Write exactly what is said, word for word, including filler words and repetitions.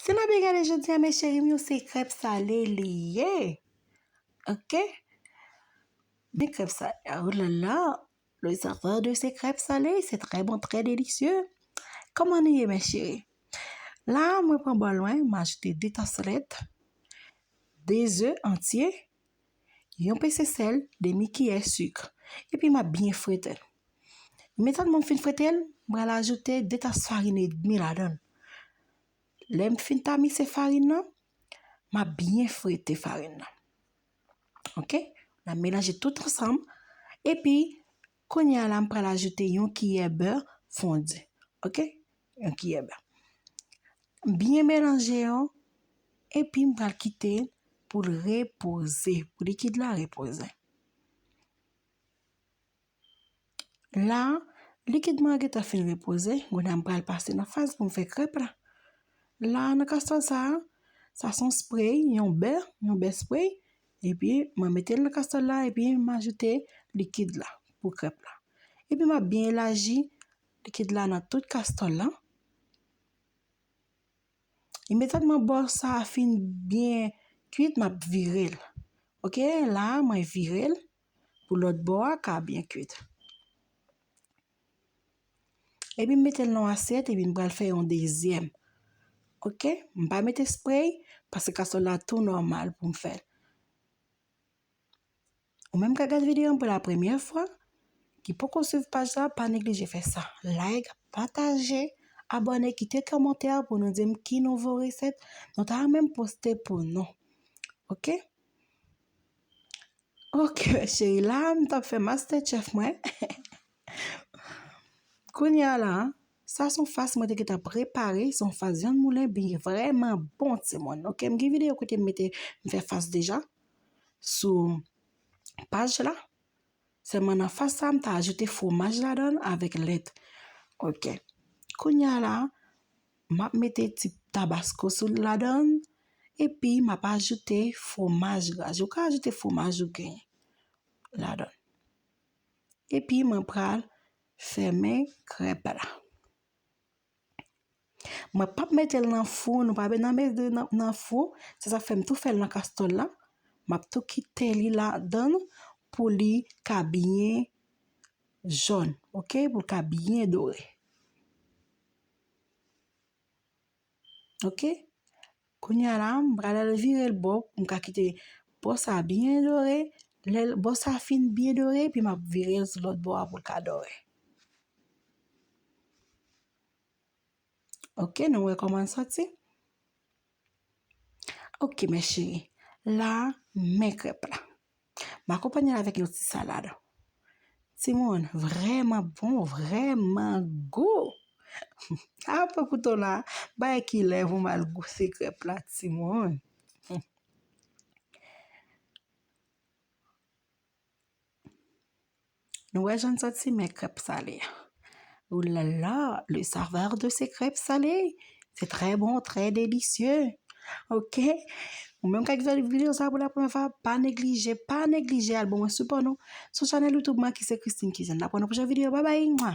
Ti n ap gade jodi a, mes chéris, yo se krèp sale li ye. Ok? Men krèp sale a, oh là là, le saveur de ces crêpes salées, c'est très bon, très délicieux. Kòman nou ye, mes chéris? La, mwen pran bòl mwen, m ajoute de tas lèt, de zè antye, yon pese sèl, demi kiyè sik. Epi m ap byen frete l. Imedyatman m fin frete l, m pral ajoute de tas farin edmi ladan l. Lè m fin tamise farin nan, m ap byen frete farin nan. Ok? N ap melanje tout ansanm. Epi, kounye a la, m pral ajoute yon kiyè bè fondi. Ok? Yon kiyè bè. Byen melanje yo. Epi, m pral kite l pou l repoze, pou likid la repoze. La, likid mwen an gentan fin repoze, kounye a m pral pase nan faz pou m fè krèp la. La, nan kastòl sa a, sa se yon spray, yon bè, yon bè spray. Epi, mwen mete l nan kastòl la, epi m ajoute likid la pou krèp la. Epi, m ap byen elaji likid la nan tout kastòl la. Imedyatman bò sa a fin byen kuit, m ap vire l. Ok, la, mwen vire l pou lòt bò a ka byen kuit. Epi m mete l nan yon asyèt, epi m pral fè yon dezyèm. Ok, m pa mete spray, paske kastòl la tou nòmal pou m fè l. Ou menm k ap gade videyo an pou la premyè fwa, ki poko swiv paj la, pa neglije fè sa. Like, pataje, abòne, kite kòmantè pou nou di m ki nouvo resèt nou ta renmen m poste pou nou. Ok? Ok, cheri, la, m t ap fè MasterChef mwen. Kounye a la, sa se yon fas mwen te gentan prepare, se yon fas vyann moulen, byen vrèman bon, timoun. Ok, m gen videyo kote m mete, m fè fas deja sou paj la. Sèlman nan fas sa, m ta ajoute fwomaj ladan l avèk lèt. Ok. Kounye a la, m ap mete ti tabasko sou ladan l, epi m ap ajoute fwomaj gras. Ou ka ajoute fwomaj ou genyen ladan l. Epi mwen pral fèmen krèp la. Mwen p ap mete l nan fou, nou pa bezwen mete nan, nan fou. Se sa k fè m tou fè l nan kastòl la. M ap tou kite li ladan l pou li ka byen jòn, ok? Pou l ka byen dore. Ok? Kounye a la, m pral al vire l bò, pou m ka kite bò sa byen dore. Lè l, bò sa fin byen dore, epi m ap vire l sou lòt bò a pou l ka dore. Ok, nou wè kòman l sòti? Ok, mes chéris. La, men krèp la. M akonpanye l avèk yon ti salad. Timoun, vrèman bon, vrèman gou. Apa kouto la, bay ki lè pou m al goute krèp la, timoun. Nou wè jan l sòti, men krèp sale a. Oh là là, le saveur de ces crêpes salées, c'est très bon, très délicieux. Ok? Ou menm k ap gade videyo sa pou la premyè fwa, pa neglije, pa neglije al ban mwen sipò nou sou chanèl YouTube mwen ki se Christine Cuisine. N ap wè nan pwochen videyo. Babay! Mwa!